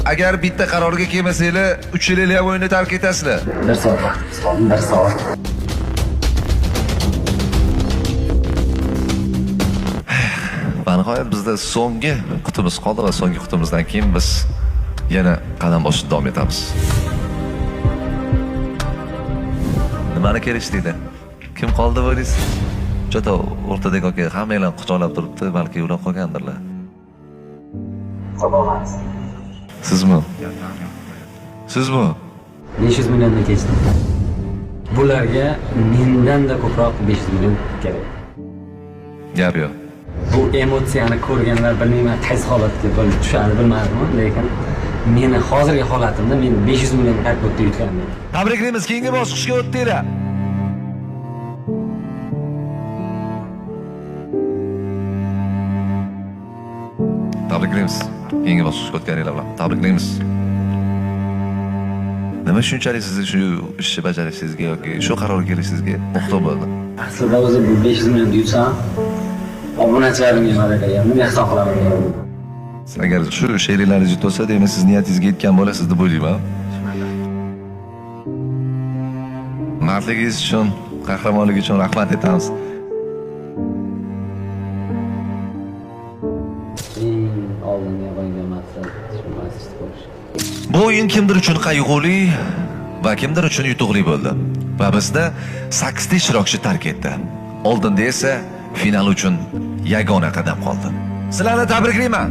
Agar bitta qarorga kelmasanglar, uchalanglar ham o'yinni tark etasizlar. Bir soat vaqtimiz qoldi, bir soat. Va nihoyat bizda so'nggi qutimiz qoldi va so'nggi qutimizdan keyin biz yana qadam bosishda davom etamiz. Nimani kelishdinglar? Kim qoldi bo'laysiz? Cho'ta o'rtadagi aka hammanglarni quchoqlab turibdi, balki ular qolgandirlar. Qolamiz. Sizmi? Sizmi? 500 millionni kechdim. Bularga mendan-da ko'proq 500 million kerak. Gap yo'q. Bu emotsiyani ko'rganlar bilmayman qaysi holatga bo'lib tushadi bilmadim, lekin meni hozirgi holatimda men 500 million как будто yutganman. Tabriklaymiz, keyingi bosqichga o'tdinglar. Tabriklaymiz. Keyingi bosqichga o'tganinglar bilan. Tabriklaymiz. Nima shunchalik sizni shu ishni bajarishingizga yoki shu qarorga kelishingizga muhtoj bo'ldi? Aslida o'zi bu 500 millionni yutsam, obunachilarimga va'da qilgandim, ehson qilaman degandim. Agar shu sheriklaringiz yutolsa, demak siz niyatingizga yetgan bo'lasiz deb o'ylayman. Mardligingiz uchun, qahramonligi uchun rahmat aytamiz. Eng oldinga qo'ygan maqsad shu masjid qurish. Bu o'yin kimdir uchun qayg'uli va kimdir uchun yutuqli bo'ldi. Va bizni 8 ta ishtirokchi tark etdi. Oldinda esa final uchun yagona qadam qoldi. Sizlarni tabriklayman.